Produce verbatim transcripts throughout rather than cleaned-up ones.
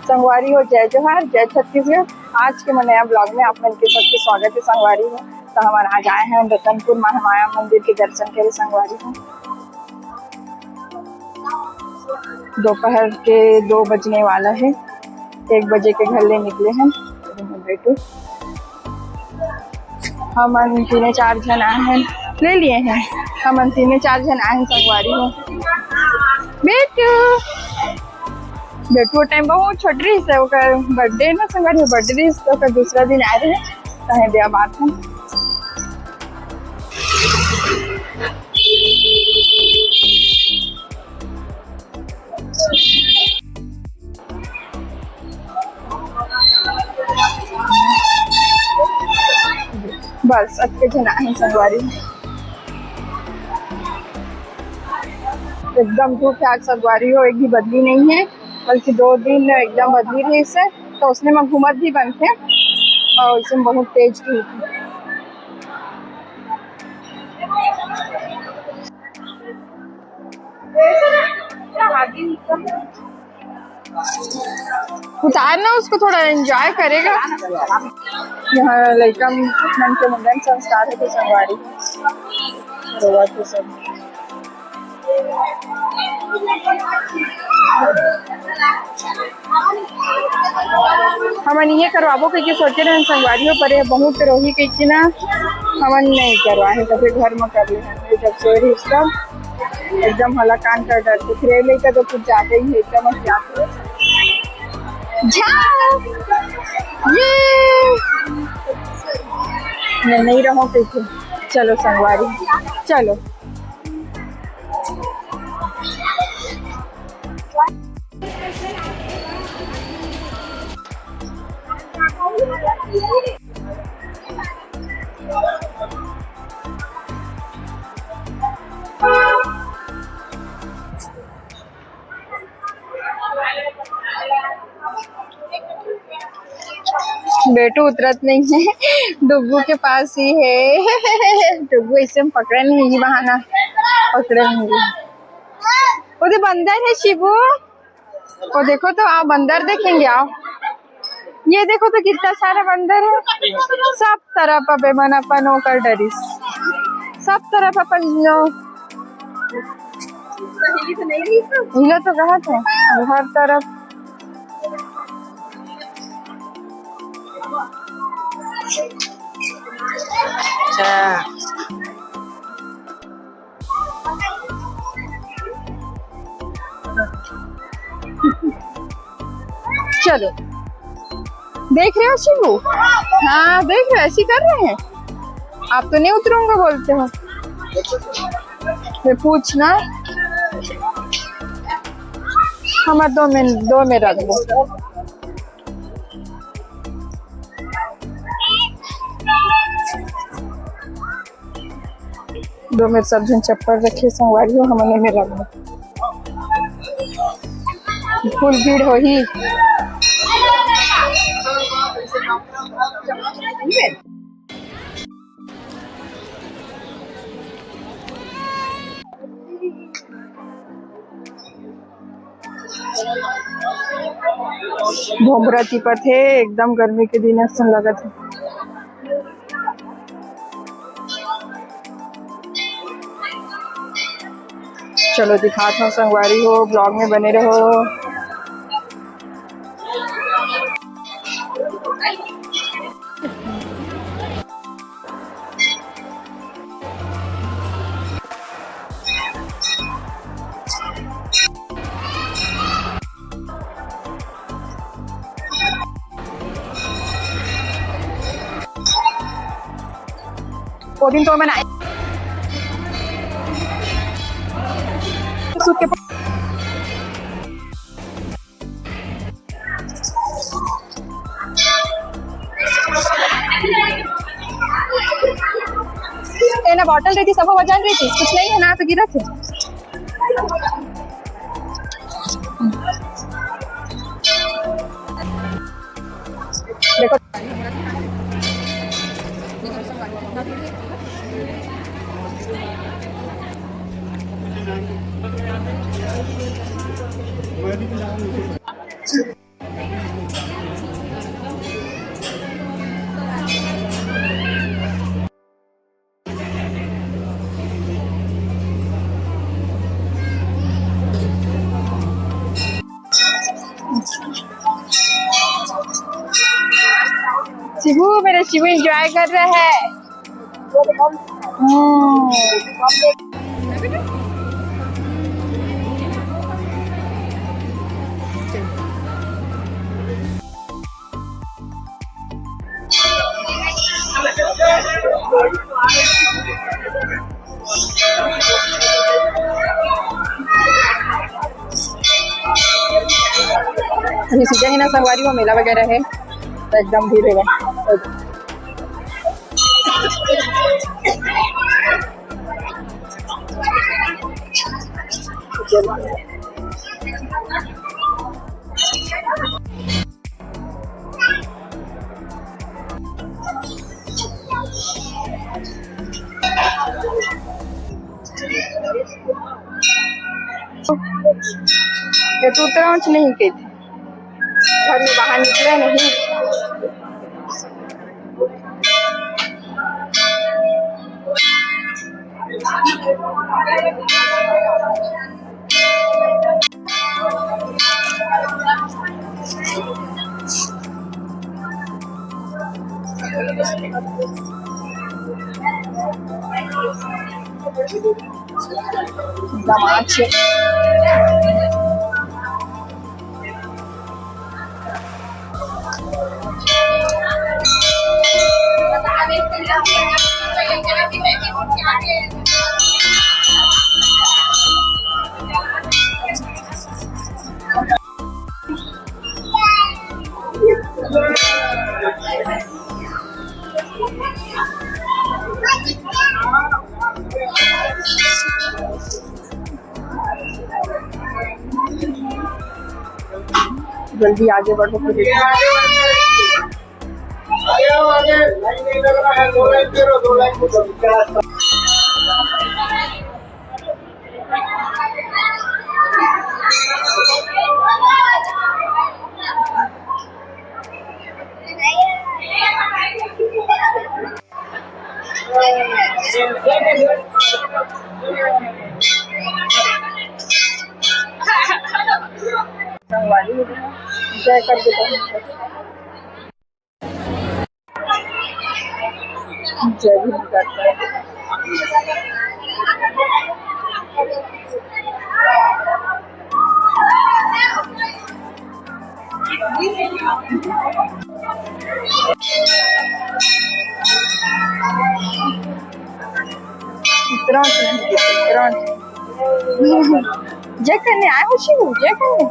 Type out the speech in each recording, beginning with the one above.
संगवारी हो, जय जोहार, जय छत्तीसगढ़। आज के मोर नया vlog में आप मन के सबके स्वागत है संगवारी हो। तो हमन आज आए हैं रतनपुर महामाया मंदिर के दर्शन करे संगवारी हो। दोपहर के दो बजने वाला है, एक बजे के घर ले निकले हैं। बेटू, हमन तीने चार झन आए हैं, ले लिए हैं। हमन तीने चार झन आए हैं संगवारी हो। बेटू, बेटू वो टाइम बहुत छोट रहिस हे, ओकर बर्थडे ना संगवारी हो, बर्थडे रहिस तो ओकर दूसरा दिन आए रहे, कहे ब्याह बात है। बस अतके झन आए हैं संगवारी। एकदम धूप है आज संगवारी हो, एक भी बदली नहीं है, बल्कि दो दिन एकदम बदली रहिस हे, तो उसने में घूमत भी बनथे और इसमें बहुत तेज धूप है। उतारना उसको, थोड़ा एंजॉय करेगा। यहाँ लइका मन के मुंडन संस्कार है तो संगवारी रोवा तो सब। हमन ये करवाबो कहिके सोचे रहन संगवारी हो, पर ये बहुत रोही कहिके ना हमन नहीं करवाए, तो फिर घर में कर ले जब सोए रहिस तब। एकदम हलाकान कर डरथे। फिर ये लइका तो कुछ ज्यादा ही है, एकदम अज्ञात है। जा। ये। मैं नहीं रहूं पीछे। चलो संगवारी, चलो। बेटू उतरत नहीं है, डुग्गू के पास ही है। डुग्गू इसे हम पकड़े नहीं, ये बहाना पकड़े नहीं। वो तो बंदर है शिबू, वो देखो तो आप बंदर देखेंगे, आओ। ये देखो तो कितना सारा बंदर है, सब तरफ अब एमन अपन ओकर डरिस, सब तरफ अपन जो हिला तो कहा था, हर तरफ। अच्छा। चलो, देख रहे हो शिबू? हाँ, देख रहे हो, ऐसे कर रहे हैं। आप तो नहीं उतरूंगा बोलते हो। ये पूछना, हमारे दो में, दो में रख दो। दो मेर सब झन चप्पल रखे संगवारी हो, हमन एमे रख दो। फुल भीड़ होही। भोंभरा तिपत हे, एकदम गर्मी के दिन असन लगत हे। चलो दिखात हव संगवारी हो, vlog में बने रहो। वो दिन तो मैं ना सूट के एना बॉटल रहितिस, सबो वजन रहितिस, कुछ नहीं है ना, तो गिरत हे। देखो। शिबू, मेरा शिबू एंजॉय कर रहा है। हम्म। अभी सीजन है ना संगवारी, वो मेला वगैरह है तो एकदम भीड़ रहेगा। ये तो उतरा नहीं कहती, घर में बाहर निकले नहीं। जल्दी आगे बढ़ो, फिर आगे आओ, आगे। लाइन नहीं लग रहा है, दो लाइन करो, दो लाइन को। संगवारी हो गया, एंजॉय कर देता हूँ। जय हिंद करता है। तुरंत नहीं, तुरंत। जय करने आए हो शिबू, जय करने।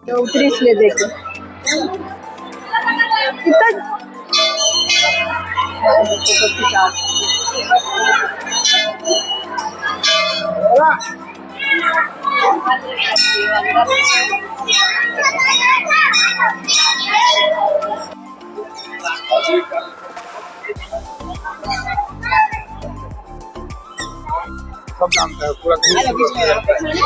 तो उतरी इसलिए देखे। इतना सब जानता है, पूरा दिल्ली।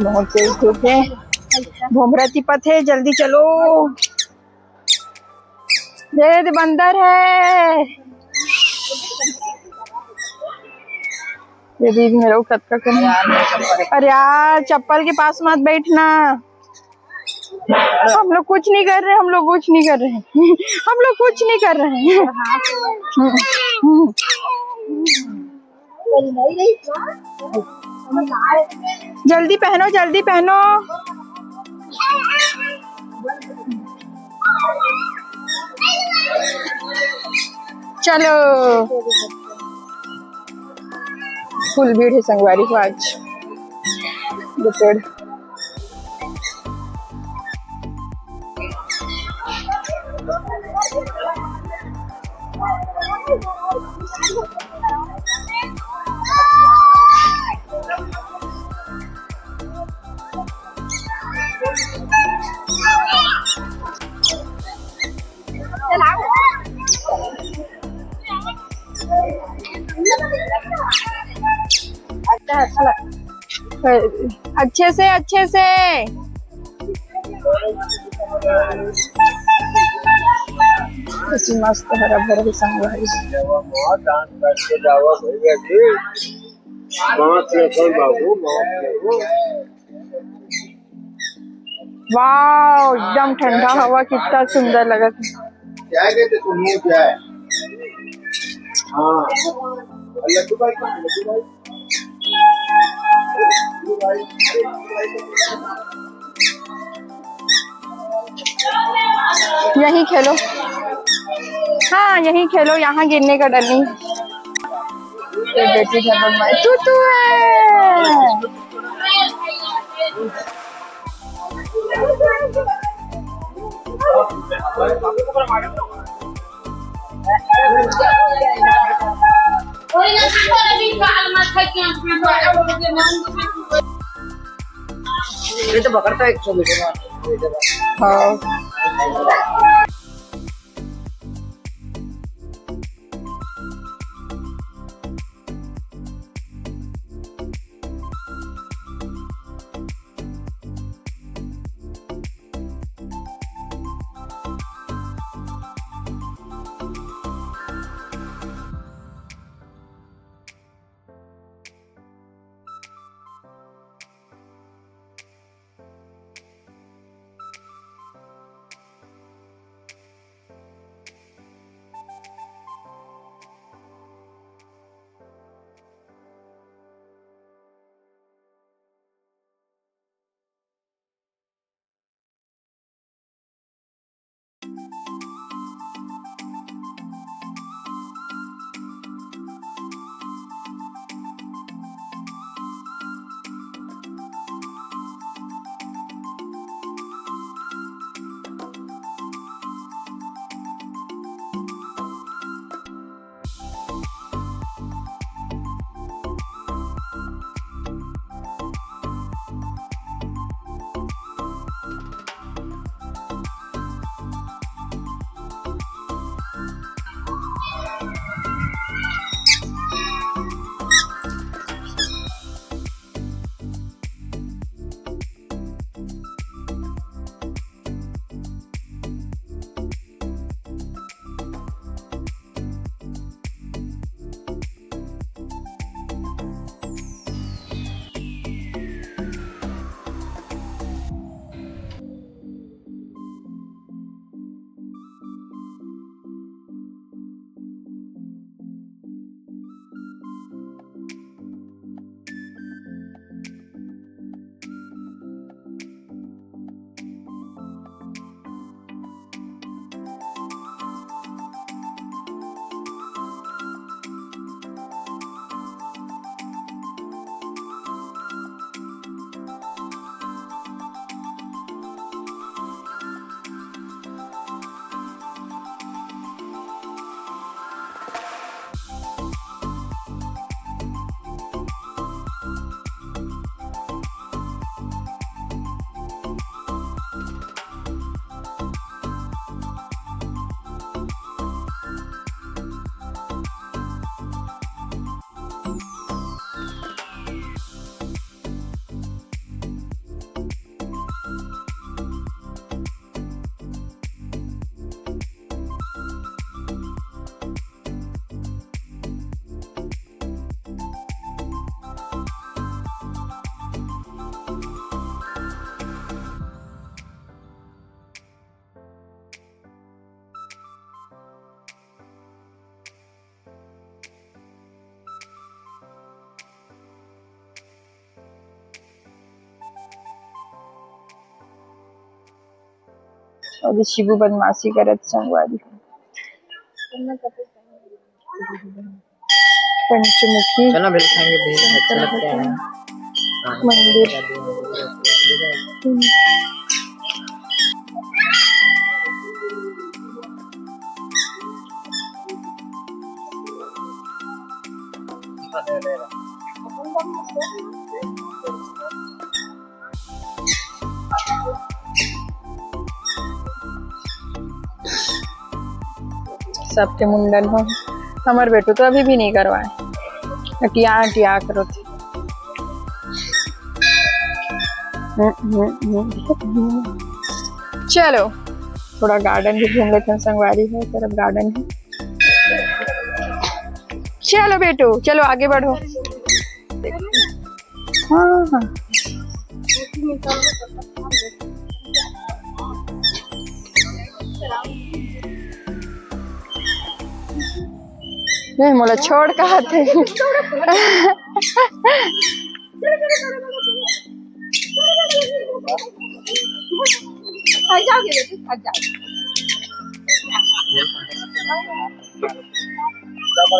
बहुत तेज धूप है, भोंभरा तिपत है, जल्दी चलो। दे दे, बंदर है। ये दीदी मेरे को कतका कम। अरे यार, चप्पल के पास मत बैठना। हम लोग कुछ नहीं कर रहे, हम लोग कुछ नहीं कर रहे, हम लोग कुछ नहीं कर रहे हैं। जल्दी पहनो, जल्दी पहनो। चलो, फुल भीड़ है संगवारी हो आज दोपहर। अच्छे से, अच्छे से। ऐसी मस्त हरा भरा भी संगवारी। वाओ, एकदम ठंडा हवा, कितना सुंदर लगत है। क्या कहते तुम, क्या है? हाँ, लड्डू भाई कहाँ है? लड्डू भाई। यहीं खेलो। हाँ, यहीं खेलो, यहाँ गिरने का डर नहीं। ये बेटी है बदमाश, तू तू है। ये तो पकड़ता है एक सौ मीटर। हाँ। अभी शिबू बदमाशी करत संगवारी। पंचमुखी चना भी खाएंगे, बेहद अच्छा लगता है। मंदिर। सबके मुंडन हो, हमर बेटू तो अभी भी नहीं करवाए, अटिया अटिया करो थे। हम्म, हम्म, हम्म, हम्म। चलो, थोड़ा गार्डन भी घूम लेते हैं संगवारी हो, तरफ गार्डन है। चलो बेटू, चलो आगे बढ़ो। हाँ, हाँ। नहीं, मोला छोड़ कहा थे।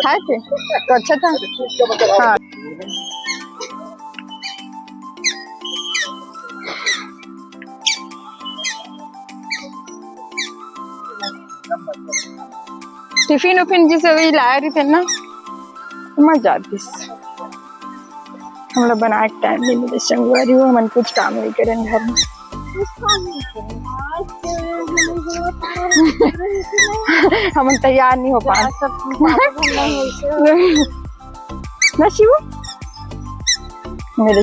खाए थे तो अच्छा था। हाँ। टिफिन उफिन जिसे वही लाए रही थे ना, तो मजा आतीस। हम लोग बनाए के टाइम नहीं मिले संगवारी हो, हमन कुछ काम नहीं करें घर में। हम तैयार नहीं हो पाए। ना शिवू, मेरे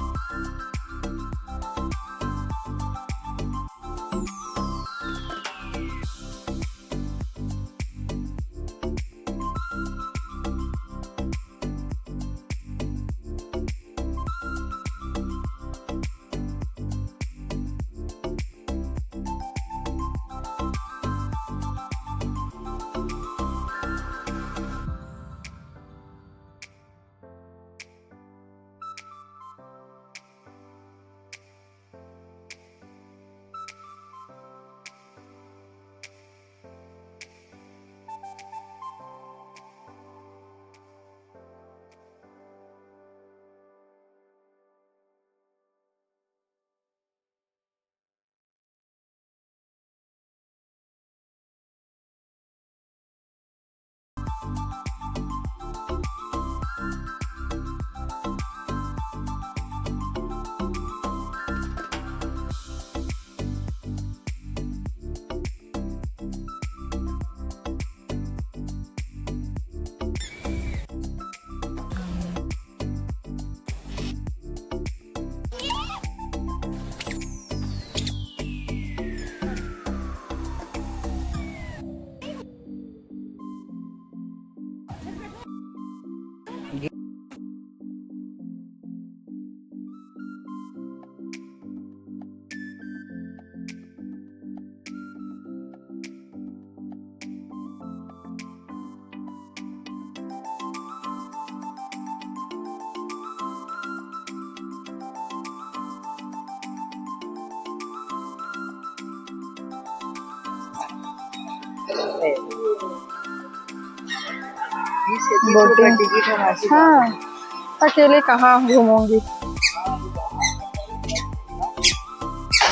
बोटिंग। हाँ, अकेले कहाँ घूमूंगी?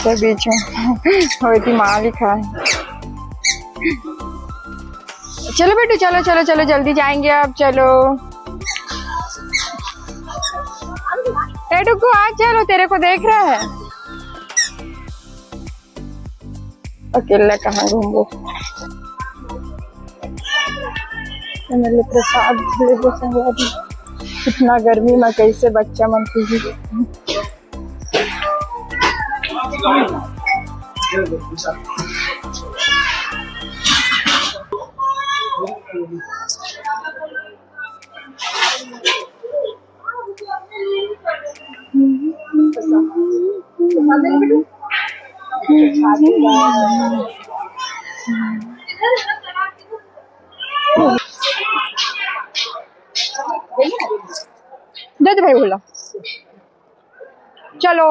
तो बीच में वही मालिक है। चलो बेटू, चलो, चलो, चलो, जल्दी जाएंगे अब, चलो। ए डुग्गू, आ, चलो, तेरे को देख रहा है। अकेला कहाँ घूमबो? एमएलए प्रसाद लेबो संगवारी। इतना गर्मी में कैसे बच्चा मन पीही? दे दे भाई भोला। चलो।